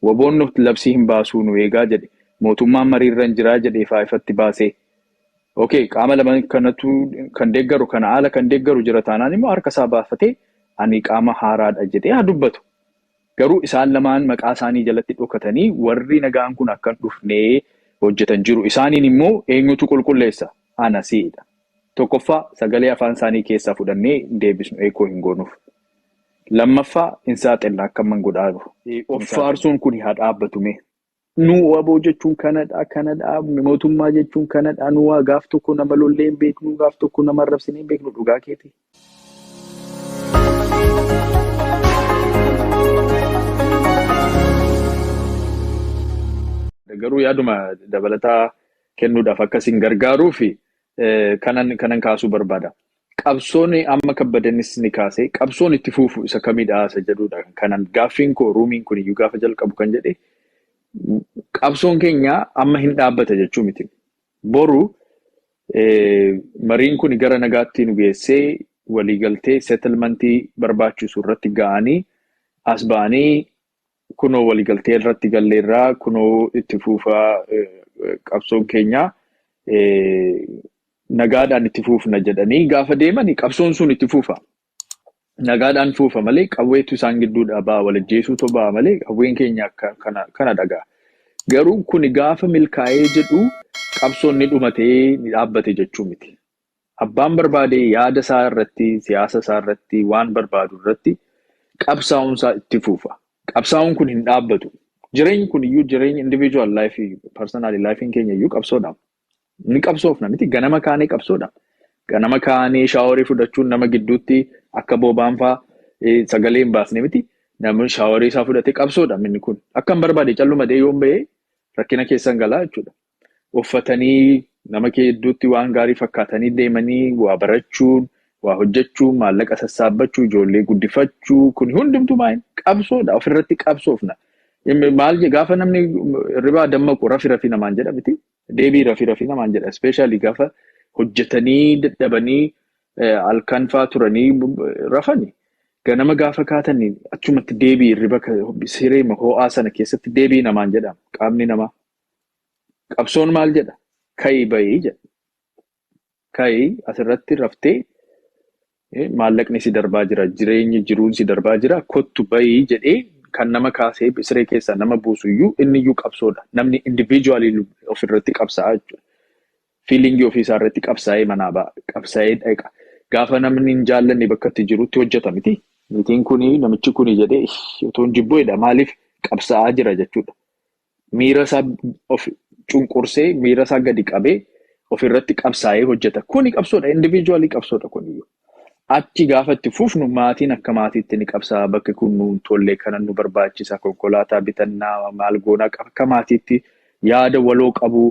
WBOn labsii hin baasuu nu eegaa jedhe. Mootummaan mariirra hin jiraa jedhe ifaa ifatti baasee. Okay, qaama lama kanatu kan deeggaru kana haala kan deeggaru jira taanaan immoo harka isaa baafatee ani qaama haaraadha jedhee haa dubbatu. Garuu isaan lamaan maqaa isaanii jalatti dhokatanii warri nagaan kun akka hin dhufnee hojjetan jiru. Isaaniin immoo eenyutu qulqulleessa? Ana si'idha. Tokkoffaa, sagalee afaan isaanii keessaa fudhannee hin deebisnu, eekoo hin goonuuf. Lammaffaa, hin saaxilla akka amman godhaa jiru. Of faarsuun kun haa dhaabbatu mee. Nu WBO jechuun kanadha, kanadha, mootummaa jechuun kanadha, nu waa gaaf tokko nama lollee hin beeknu, gaaf tokko nama arrabsinee hin beeknu, dhugaa keeti. Garuu yaaduma dabalataa kennuudhaaf akkasiin gargaaruu fi kanan kaasuu barbaada. Qabsoon amma Kabbadanis ni kaase, qabsoon itti fuufu isa kamidha isa jedhudha. Kanan gaaffiin koo ruumiin kun iyyuu gaafa jalqabu kan jedhe, qabsoon keenya amma hin dhaabbata jechuu miti. Boru mariin kun gara nagaatti nu geessee waliigaltee settlementii barbaachisu irratti ga'anii as ba'anii kunoo waliigaltee irratti galleerraa, kunoo itti fuufaa qabsoon keenya, nagaadhaan itti fuufna jedhanii gaafa deemani qabsoon sun itti fuufa. Nagaadhaan fuufa malee qawweetu isaan gidduudhaa ba'a, walajjeesuutu ba'a malee qawween keenya akka kana dhagaa. Garuu kuni gaafa milkaa'ee jedhu qabsoon ni dhumatee ni dhaabbate jechuu miti. Abbaan barbaade yaada isaa irratti, siyaasa isaa irratti, waan barbaadu irratti qabsaa'uun isaa itti fuufa. Qabsaa'uun kun hin dhaabbatu. Jireenyi kun iyyuu, jireenyi individual life, personal life keenya iyyuu qabsoodha. Ni qabsoofna miti, ganama kaanee qabsoodha. Ganama kaanee showerii fudhachuun nama gidduutti akka boobaan fa'aa sagalee hin baasne miti. Namni showerii isaa fudhatee qabsoodha inni kun. Akka hin barbaade calluma yoon bahee rakkina keessan galaa jechuudha. Uffatanii nama gidduutti waan gaarii fakkaatanii deemanii waa barachuun, waa hojjechuun, maallaqa sassaabbachuu, ijoollee guddifachuu, kun hundumtuu maal qabsoodha. Ofirratti qabsoofna. Maal gaafa namni ribaa dammaqu rafi rafi namaan jedha miti. Deebii rafi rafi namaan jedha. Especially gaafa hojjetanii dadhabanii halkan faa turanii rafani. Ganama gaafa kaatanii achumatti deebii hirriba siree ho'aa sana keessatti deebii namaan jedha qaamni namaa. Qabsoon maal jedha? Ka'ii bahii jedha. Ka'ii asirratti raftee maallaqni si darbaa jira, jireenyi jiruun si darbaa jira, kottu bahii jedhee kan nama kaasee siree keessaa nama buusu iyyuu inni iyyuu qabsoodha. Namni individually ofirratti qabsaa'aa jechuudha. Feelingii ofiisaa irratti qabsaa'ee manaa ba'a. Qabsaa'ee dhaqa. Gaafa namni hin jaallanne bakka itti jirutti hojjeta miti. Niitiin kuni, namichi kuni jedhee otoo hin jibbuudha. Maaliif qabsaa'aa jira jechuudha. Miira isaa of cunqursee, miira isaa gadi qabee ofirratti qabsaa'ee hojjeta. Kuni qabsoodha. Individually qabsoodha kuniyyuu. Achi gaafa itti fufnu maatiin akka maatiitti ni qabsaa'a. Bakki kun nu tollee, kana nu barbaachisa. Konkolaataa bitannaa, maal goonaa, akka maatiitti yaada waloo qabu.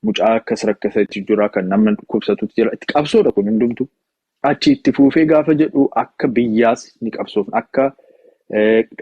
Mucaa akkas rakkasatti jira, kan nama dhukkubsatutu jira. Itti qabsoodha kun hundumtu. Achi itti fuufee gaafa jedhu akka biyyaas ni qabsoofna. Akka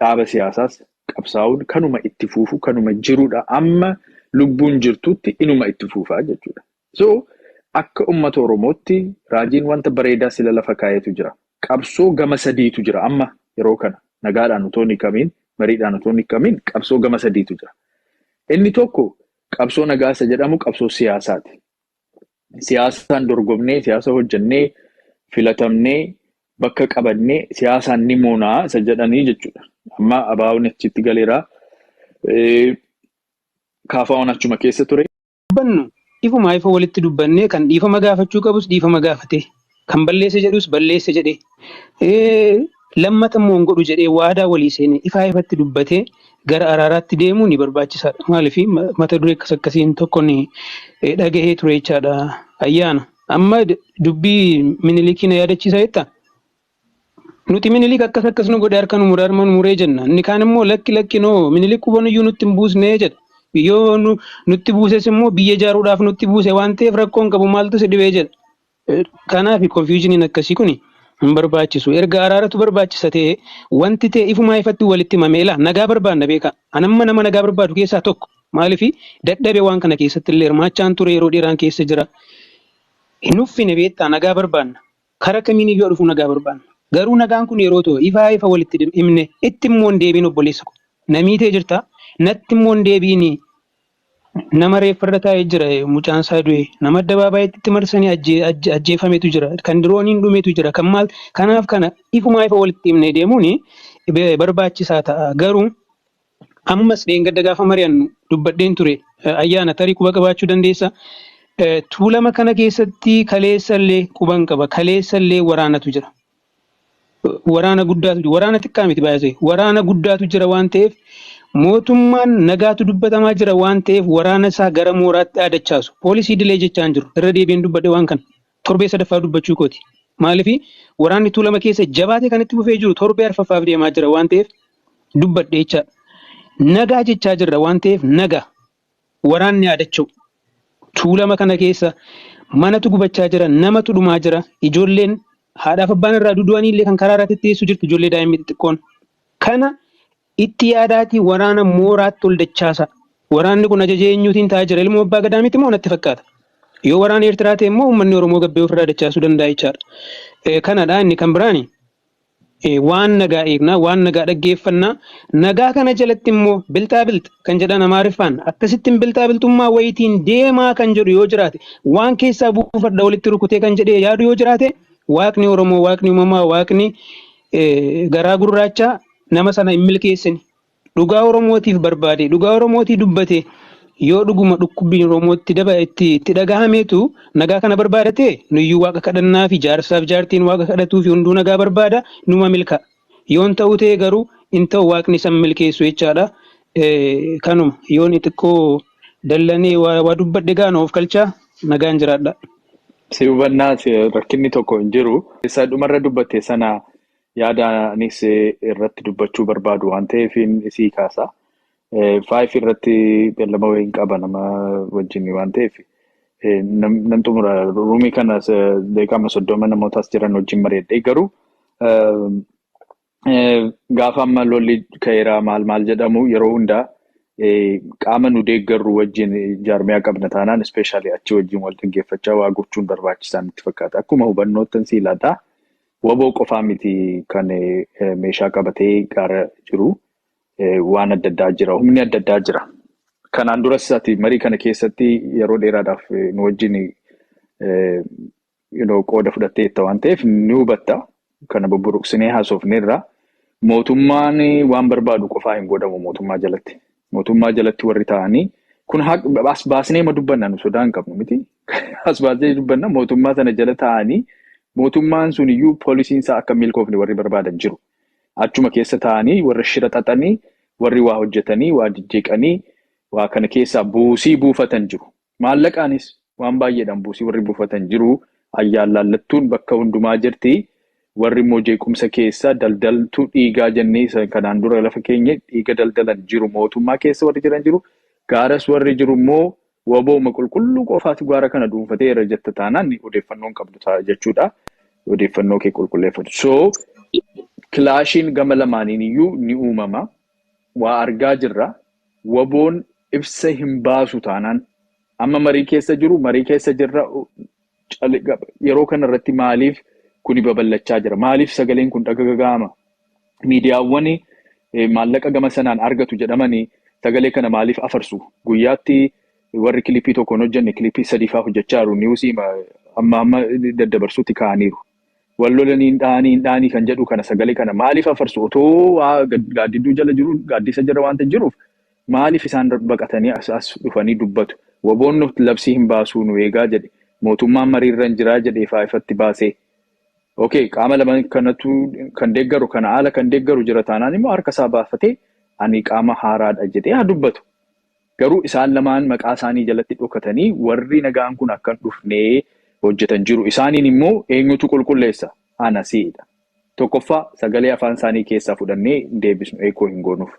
dhaaba siyaasaas qabsaa'uun kanuma itti fuufu, kanuma jirudha. Amma lubbuun jirtutti inuma itti fuufaa jechuudha. So akka uummata Oromootti raajiin wanta bareedaa sila lafa kaa'eetu jira. Qabsoo gama sadiitu jira amma yeroo kana, nagaadhaan otoo hin hiikamiin, mariidhaan otoo hin hiikamiin, qabsoo gama sadiitu jira. Inni tokko qabsoo nagaa isa jedhamu qabsoo siyaasaati. Siyaasaan dorgomnee, siyaasa hojjennee, filatamnee, bakka qabannee siyaasaan ni moonaa isa jedhanii jechuudha. Amma ABO'n achitti galeera. KFO'n achuma keessa ture. Dubbannu ifumaa ifa walitti dubbannee, kan dhiifama gaafachuu qabus dhiifama gaafate, kan balleesse jedhus balleesse jedhee, lammata immoo hin godhu jedhee waadaa walii seenee ifaa ifatti dubbatee gara araaraatti deemuun ni barbaachisaadha. Maaliif mata duree akkas akkasiin tokko ni dhagahee ture jechaadha ayyaana. Amma dubbii Minilikii na yaadachiisa jettaa? Nuti Minilik akkas akkas nu godhe, harka nu mure, harma nu muree jenna. Inni kaan immoo lakki lakki, noo Minilik qubanuyyuu nutti hin buusne jedha. Yoo nutti buuses immoo biyya ijaaruudhaaf nutti buuse waan ta'eef rakkoo hin qabu, maaltu si dhibee jedha. Kanaaf confusioniin akkasii kun hin barbaachisu. Erga araaratu barbaachisa ta'e, wanti ta'e ifumaa ifatti walitti himame, ilaa nagaa barbaanna beekaa. Anamma nama nagaa barbaadu keessaa tokko. Maaliif dadhabe, waan kana keessatti illee hirmaachaan ture, yeroo dheeraan keessa jira. Hin uffine beektaa, nagaa barbaanna. Kara kamiin iyyuu dhufu nagaa barbaanna. Garuu nagaan kun yeroo ta'u ifaa ifa walitti himne itti immoo hin deebiin, obboleessa ko. Namii ta'e jirta. Natti immoo hin deebi'ini. Nama reeffarra taa'ee jira, mucaan isaa du'e. Nama addabaabaayyitti marsanii ajjeefametu jira. Kan dirooniin dhumetu jira. Kan maal kanaaf kana ifumaa ifa walitti himnee deemuun barbaachisaa ta'a. Garuu ammas dheengadda gaafa mari'annu dubbadheen ture, ayyaana tarii quba qabaachuu dandeessa. Tuulama kana keessatti kaleessallee quban qaba. Kaleessallee waraanatu jira. Waraana guddaatu jira. Waraana xiqqaa miti baay'ee. Waraana guddaatu jira waan ta'eef, mootummaan nagaatu dubbatamaa jira waan ta'eef, waraana isaa gara mooraatti aadachaasu. Poolisii idilee jechaan jiru. Irra deebiin dubbadhe waan kana. Torbee sadaffaa dubbachuu kooti. Maaliif waraanni Tuulama keessa jabaatee kan itti fufee jiru torbee arfaffaaf deemaa jira waan ta'eef dubbadhe jechaadha. Nagaa jechaa jirra waan ta'eef nagaa waraanni aadacha'u. Tuulama kana keessa manatu gubachaa jira, namatu dhumaa jira, ijoolleen haadhaaf abbaan irraa dudu'anii illee kan karaa irratti teessu jirti, ijoollee daa'imni xixiqqoon. Kana itti yaadaatii waraana mooraatti ol dachaasa. Waraanni kun ajaja eenyuutiin ta'aa jira? Ilmoo abbaa gadaa miti moo natti fakkaata. Yoo waraana Eertiraa ta'e immoo uummanni Oromoo gabbee ofirraa dachaasuu danda'a jechaadha. Kanadha inni kan biraani. Waan nagaa eegnaa, waan nagaa dhaggeeffannaa, nagaa kana jalatti immoo bilxaa bilx kan jedhan Amaariffaan akkasittiin bilxaa bilxummaa wayitiin deemaa kan jedhu yoo jiraate, waan keessaa buufadha walitti rukutee kan jedhee yaadu yoo jiraate, waaqni Oromoo, waaqni uumamaa, waaqni garaa gurraachaa nama sana hin milkeessine. Dhugaa Oromootiif barbaade, dhugaa Oromootii dubbate, yoo dhuguma dhukkubbiin Oromootti daba itti dhagahameetu nagaa kana barbaadate, nuyyuu waaqa kadhannaa fi jaarsaaf jaartiin waaqa kadhatuu fi hunduu nagaa barbaada, numa milka. Yoon ta'u ta'e garuu hin ta'u, waaqni san milkeessu jechaadha. Kanuma yoon xiqqoo dallanee waa dubbadhe gaana of kalchaa, nagaan jiraadha. Si hubannaa, rakkinni tokko hin jiru. Isa dhumarra dubbatte sana yaada anis irratti dubbachuu barbaadu waan ta'eef isii kaasa. 5 irratti beellama wayiin qaba nama wajjin waan ta'eef nan xumura roomii kana daqiiqaa 30 namootaas jiran wajjin mari'adhee. Garuu gaafa amma lolli ka'eeraa maal maal jedhamu, yeroo hundaa qaama nu deeggarru wajjin jaarmiyaa qabna taanaan, especially achi wajjin wal dhaggeeffachaa waa gochuun barbaachisaa nutti fakkaata. Akkuma hubannootti si ilaata. Waboo qofaa miti kan meeshaa qabatee gaara jiru. Waan adda addaa jira. Humni adda addaa jira. Kanaan duras ati marii kana keessatti yeroo dheeraadhaaf nu wajjin qooda fudhatteetta waan ta'eef ni hubatta. Kana bubburuqsinee haasofneerra. Mootummaan waan barbaadu qofaa hin godhamu mootummaa jalatti. Mootummaa jalatti warri ta'anii kun as baasnee ma dubbanna, nu sodaa hin qabnu miti. As baasnee dubbanna, mootummaa sana jala ta'anii mootummaan sun iyyuu poolisiin isaa akka milkoofne warri barbaadan jiru. Achuma keessa ta'anii warra shira xaxanii, warri waa hojjetanii, waa jijjeeqanii, waa kana keessaa buusii buufatan jiru. Maallaqaanis waan baay'eedhaan buusii warri buufatan jiru. Ayyaan laallattuun bakka hundumaa jirti. Warri immoo jeequmsa keessa daldaltuu dhiigaa jennee kanaan dura lafa keenya dhiiga daldalan jiru. Mootummaa keessa warri jiran jiru. Gaaras warri jiru immoo wabooma qulqulluu qofaatu gaara kana dhuunfatee jetta taanaan odeeffannoon qabdu ta'a jechuudha. Odeeffannoo kee qulqulleeffatu. So clashiin gama lamaaniin iyyuu ni uumama. Waa argaa jirra. Waboon ibsa hin baasu taanaan amma marii keessa jiru, marii keessa jirra. Yeroo kana irratti maaliif kuni babal'achaa jira? Maaliif sagaleen kun dhagagaga'ama? Miidiyaawwan maallaqa gama sanaan argatu jedhamanii sagalee kana maaliif afarsu? Guyyaatti warri clipii tokkoon hojjenne clipii sadiifaa hojjechaa jiru. Newsii amma amma daddabarsuutti ka'aniiru. Wal lolanii dhahanii dhahanii kan jedhu kana sagalee kana maaliif afarsu? Otoo waa gaaddidduu jala jiru, gaaddisa jala waanta jiruuf maaliif isaan baqatanii as as dhufanii dubbatu? Waboon labsii hin baasuu, nu eegaa jedhe. Mootummaan mariirra hin jiraa jedhee ifaa ifatti baasee. Okay, qaama lama kanatu kan deeggaru, kana haala kan deeggaru jira taanaan immoo harka isaa baafatee ani qaama haaraadha jedhee haa dubbatu. Garuu isaan lamaan maqaa isaanii jalatti dhokatanii warri nagaan kun akka hin dhufnee hojjetan jiru. Isaaniin immoo eenyutu qulqulleessa? Ana si'idha. Tokkoffaa, sagalee afaan isaanii keessaa fudhannee deebisnu, eekoo hin goonuuf.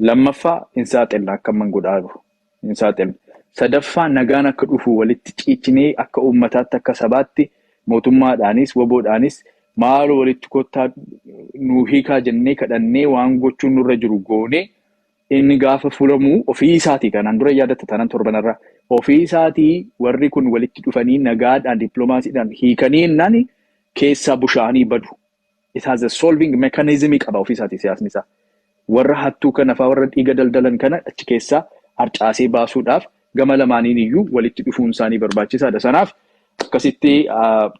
Lammaffaa, hin saaxilna akka amman godhaa jiru. Hin saaxilna. Sadaffaa, nagaan akka dhufu walitti ciichinee akka uummataatti, akka sabaatti, mootummaadhaanis waboodhaanis maaloo walitti kottaa nuu hiikaa jennee kadhannee, waan gochuun nurra jiru goonee, inni gaafa furamuu ofii isaatii, kanaan dura yaadatta taanaan torbanarraa, ofii isaatii warri kun walitti dhufanii nagaadhaan dippiloomaasiidhaan hiikanii innaan keessaa bushaanii badu. It has a solving mechanism qaba ofii isaatii siyaasni isaa. Warra hattuu kana fa'aa, warra dhiiga daldalan kana achi keessaa harcaasee baasuudhaaf gama lamaaniin iyyuu walitti dhufuun isaanii barbaachisaadha. Sanaaf akkasitti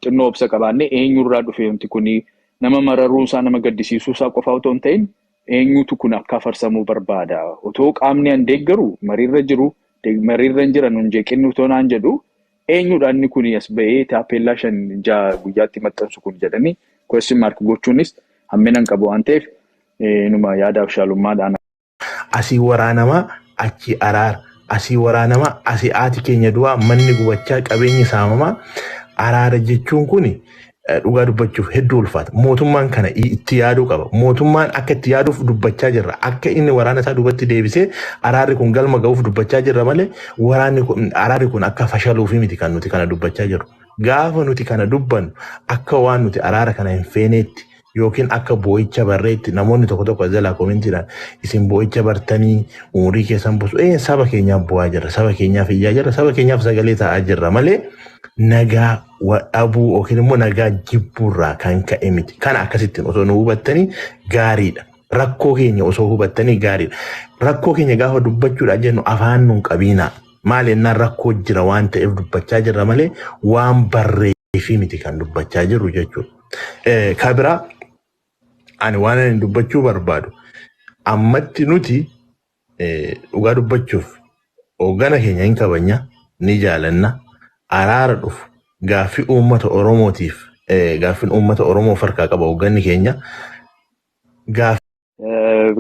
xinnoo obsa qabaannee, eenyurraa dhufe wanti kuni, nama mararuusaa, nama gaddisiisuusaa qofa otoo hin ta'in, eenyutu kun akka afarsamuu barbaada? Otoo qaamni an deeggaru mariirra jiru, mariirra hin jiran hin jeeqinni otoo naan jedhu, eenyudha inni kun as ba'ee taappellaa shan ja'a guyyaatti maxxansu kun jedhanii question mark gochuunis hammina hin qabu waan ta'eef, numa yaadaaf shaalummaadhaan. Asii waraanamaa, achi araara. Asii waraanamaa, asii haati keenya du'aa, manni gubachaa, qabeenyi saamamaa. Araara jechuun kun dhugaa dubbachuuf hedduu ulfaata. Mootummaan kana itti yaaduu qaba. Mootummaan akka itti yaaduuf dubbachaa jirra. Akka inni waraana isaa duubatti deebisee araarri kun galma ga'uuf dubbachaa jirra malee, waraanni kun, araarri kun akka fashaluufi miti kan nuti kana dubbachaa jirru. Gaafa nuti kana dubbannu akka waan nuti araara kana hin feeneetti yookiin akka boo'icha barreetti namoonni tokko tokko jalaa commentiidhaan isin boo'icha bartanii umurii keessan buusu. Saba keenyaaf bu'aa jirra, saba keenyaaf iyyaa jirra, saba keenyaaf sagalee ta'aa jirra malee nagaa dhabuu yookiin immoo nagaa jibbuurraa kan ka'e miti. Kana akkasittiin osoo nu hubattanii gaariidha. Rakkoo keenya osoo hubattanii gaariidha. Rakkoo keenya gaafa dubbachuudha jennu afaan nuun qabiinaa. Maal jennaan, rakkoo jira waan ta'eef dubbachaa jirra malee waan barreeffii miti kan dubbachaa jirru jechuudha. Kabiraa ani waan ani dubbachuu barbaadu, ammatti nuti dhugaa dubbachuuf hooggana keenya hin kabanya, ni jaalanna. Araara dhufu, gaaffii uummata Oromootiif, gaaffiin uummata Oromoo harkaa qaba hoogganni keenya. Gaaffii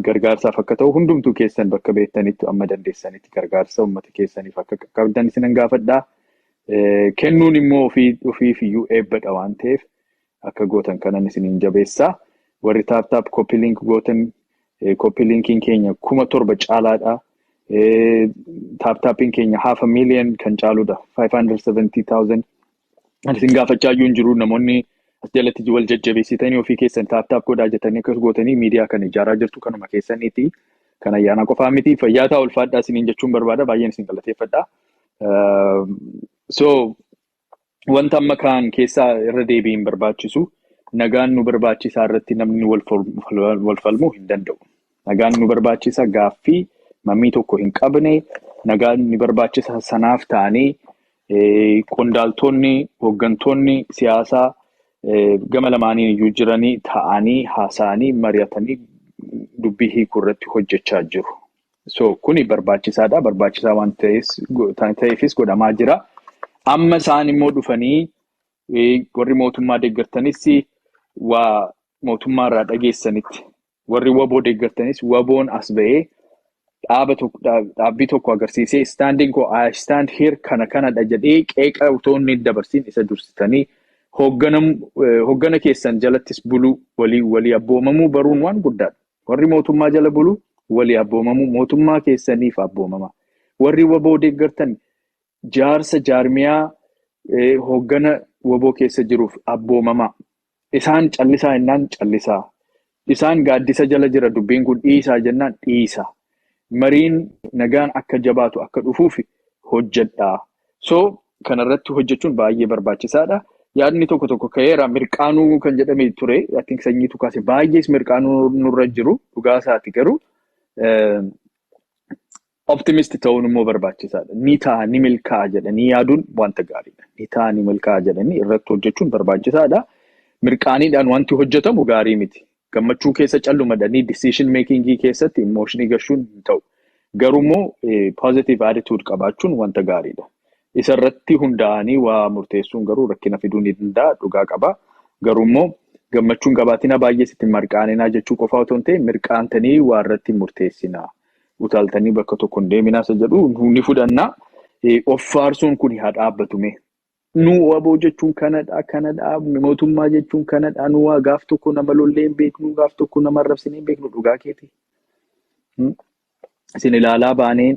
Gargaarsaaf akka ta'u hundumtuu keessan bakka beektanitti amma dandeessanitti gargaarsa uummata keessaniif akka qaqqabdan isinan gaafadhaa. Kennuun immoo ofiif iyyuu eebbadha waan ta'eef, akka gootan kanan isiniin jabeessaa. Warri tap tap, copy link gootan, copy linkiin keenya 7,000 caalaadha. Tap tapiin keenya half a million kan caaludha. 570,000. Ani isin gaafachaa iyyuu hin jiru, namoonni as jalatti wal jajjabeessitanii ofii keessan tap tap godhaa jettanii akkas gootanii miidiyaa kana ijaaraa jirtu kanuma keessaniiti. Kan ayyaana qofaa miti. Fayyaa ta'a, ulfaadhaa isiniin jechuun barbaada. Baay'een isin galateeffadha. So wanta amma kaan keessaa irra deebiin barbaachisu, nagaan nu barbaachisaa irratti namni wal falmuu hin danda'u. Nagaan nu barbaachisa, gaaffii mamii tokko hin qabne nagaan nu barbaachisa. Sanaaf ta'anii qondaaltonni, hooggantoonni siyaasaa gama lamaaniin iyyuu jiranii ta'anii haasa'anii mari'atanii dubbii hiikuu irratti hojjechaa jiru. So kuni barbaachisaadha. Barbaachisaa waan ta'eefis godhamaa jira. Amma isaan immoo dhufanii warri mootummaa deeggartanis waa mootummaa irraa dhageessanitti, warri WBO deeggartanis WBOn as ba'ee dhaaba dhaabbii tokko agarsiisee, standing koo, "I stand here, kana kanadha" jedhee qeeqa otoo inni dabarsiin isa dursitanii hooggana keessan jalattis buluu, walii walii abboomamuu baruun waan guddaadha. Warri mootummaa jala bulu walii abboomamuu, mootummaa keessaniif abboomama. Warri WBO deeggartan jaarsa jaarmiyaa hooggana WBO keessa jiruuf abboomama. Isaan callisaa jennaan callisaa. Isaan gaaddisa jala jira dubbiin kun, dhiisaa jennaan dhiisa. Mariin nagaan akka jabaatu akka dhufuuf hojjedhaa. So kanarratti hojjechuun baay'ee barbaachisaadha. Yaadni tokko tokko ka'eera, mirqaanuu kan jedhame ture. I think sanyiitu kaase, baay'ees mirqaanuu nurra jiru dhugaa isaati, garuu optimist ta'uun immoo barbaachisaadha. Ni ta'a, ni milkaa'a jedhanii yaaduun wanta gaariidha. Ni ta'a, ni milkaa'a jedhanii irratti hojjechuun barbaachisaadha. Mirqaaniidhaan wanti hojjetamu gaarii miti. Gammachuu keessa callumadhanii decision makingii keessatti emotionii gashuun hin ta'u. Garuu immoo positive attitude qabaachuun wanta gaariidha. Isa irratti hundaa'anii waa murteessuun garuu rakkina fiduu ni danda'a, dhugaa qaba. Garuu immoo gammachuun qabaatina, baay'ee sitti mirqaaninaa jechuu qofa otoo hin ta'in, mirqaantanii waa irratti murteessinaa. Utaaltanii bakka tokko hin deeminaa isa jedhu ni fudhannaa. Of faarsuun kun haa dhaabbatume. Nu WBO jechuun kanadha, kanadha, mootummaa jechuun kanadha, nu waa gaaf tokko nama lollee hin beeknu, gaaf tokko nama arrabsinee hin beeknu, dhugaa keeti. Isin ilaalaa baanee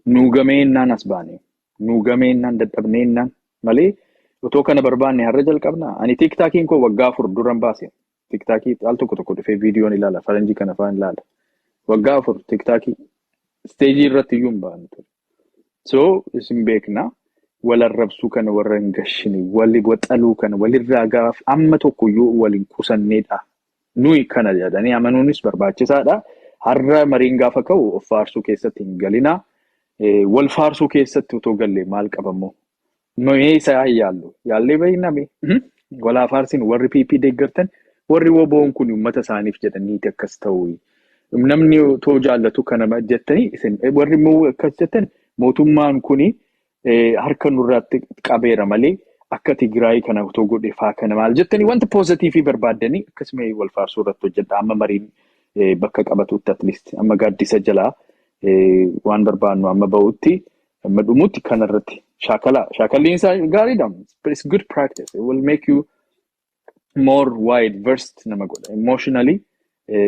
nuu gameennaan as baanee, nuu gameennaan dadhabneennaan malee, otoo kana barbaanne har'a jalqabna. Ani TikTokiin koo waggaa 4 duran baase. TikTokii al tokko tokko dhufee viidiyoon ilaala, faranjii kana afaan ilaala. Waggaa 4 TikTokii stageii irratti iyyuu hin baanu ture. So isin beekna, wal arrabsuu kana warra hin gashine, wal waxaluu kana walirraa gaaf amma tokko iyyuu wal hin qusanneedha. Nuyi kana jedhanii amanuunis barbaachisaadha. Har'a mariin gaafa ka'u of faarsuu keessatti hin galinaa. Wal faarsuu keessatti otoo galle maal qabammoo? Mee isaa hin yaallu. Yaallee bahiname. Walaa faarsin warri PP deeggartan, warri WBO'n kun uummata isaaniif jedhaniiti akkas ta'u. Namni otoo jaallatu kana jettanii, isin warri immoo akkas jettan, mootummaan kuni harka nurraatti qabeera malee akka Tigraay kana otoo godhe faa kana maal jettanii wanta positive barbaaddanii akkasuma wal faarsuu irratti hojjedha. Amma mariin bakka qabatutti, at least amma gaaddisa jalaa waan barbaannu amma ba'utti, amma dhumutti kanarratti shaakala. Shaakalliin isaa gaariidha. It's good practice. It will make you more wide versed nama godha. Emotionally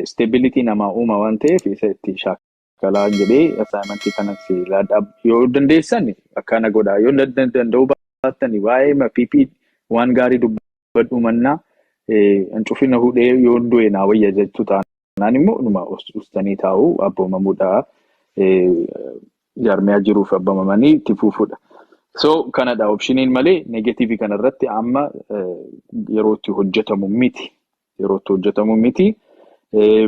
stability namaa uuma waan ta'eef isa itti shaakalaa jedhee assignmentii kanas laadhaa. Yoo dandeessan akkana godhaa, yoo danda'uu baattani waa'ee PP waan gaarii dubbadhu mannaa hancufina hudhee yoo du'e naa wayya jechuu taanaan immoo dhuma ustanii taa'uu, abboomamuudha, jaarmiyaa jiruuf abboomamanii itti fufuudha. So kanadha optioniin malee negative kanarratti amma yeroo itti hojjetamu miti. Yeroo itti hojjetamu miti.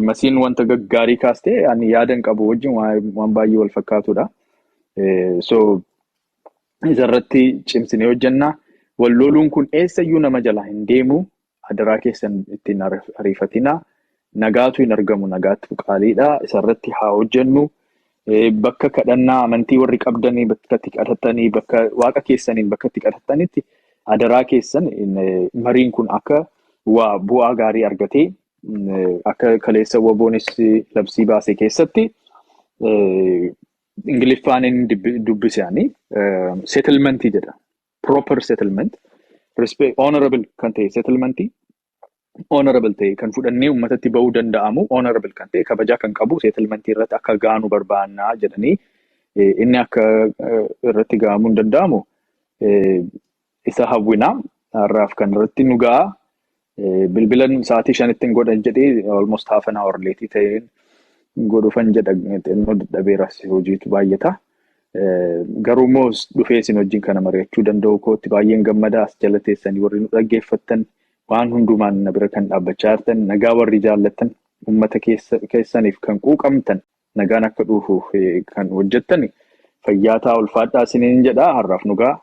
Masiin wanta gaggaarii kaastee ani yaadan qabu wajjin waan baay'ee wal fakkaatudha. So isarratti cimsinee hojjennaa. Wal loluun kun eessayyuu nama jalaa hin deemu. Adaraa keessan ittiin ariifatinaa. Nagaatu hin argamu, nagaatu qaaliidha. Isarratti haa hojjennu. Bakka kadhannaa amantii warri qabdanii bakka itti kadhatanii, bakka waaqa keessaniin bakka itti kadhatanitti adaraa keessan mariin kun akka waa bu'aa gaarii argatee, akka kaleessa WBOnis labsii baase keessatti Ingiliffaan inni dubbise ani settlementii jedha. Proper settlement, honorable kan ta'e, settlementii honorable ta'e kan fudhannee uummatatti bahuu danda'amu, honorable kan ta'e, kabajaa kan qabu settlementii irratti akka gaanu barbaannaa jedhanii, inni akka irratti gahamuu hin danda'amu isa hawwinaa. Har'aaf kan irratti nu ga'a. Bilbilan sa'aatii 5tti hin godhan jedhee almost half an hour late ta'een godhufan jedha, xinnoo dadhabeeras, hojiitu baay'ata. Garuu immoo dhufee isin wajjin kana mari'achuu danda'u kootti baay'een gammadaa. As jala teessanii warri nu dhaggeeffattan, waan hundumaan na bira kan dhaabbachaa jirtan, nagaa warri jaallattan, uummata keessaniif kan quuqamtan, nagaan akka dhufuuf kan hojjettan, fayyaa ta'a, ulfaadhaa isiniin jedha. Har'aaf nu ga'a.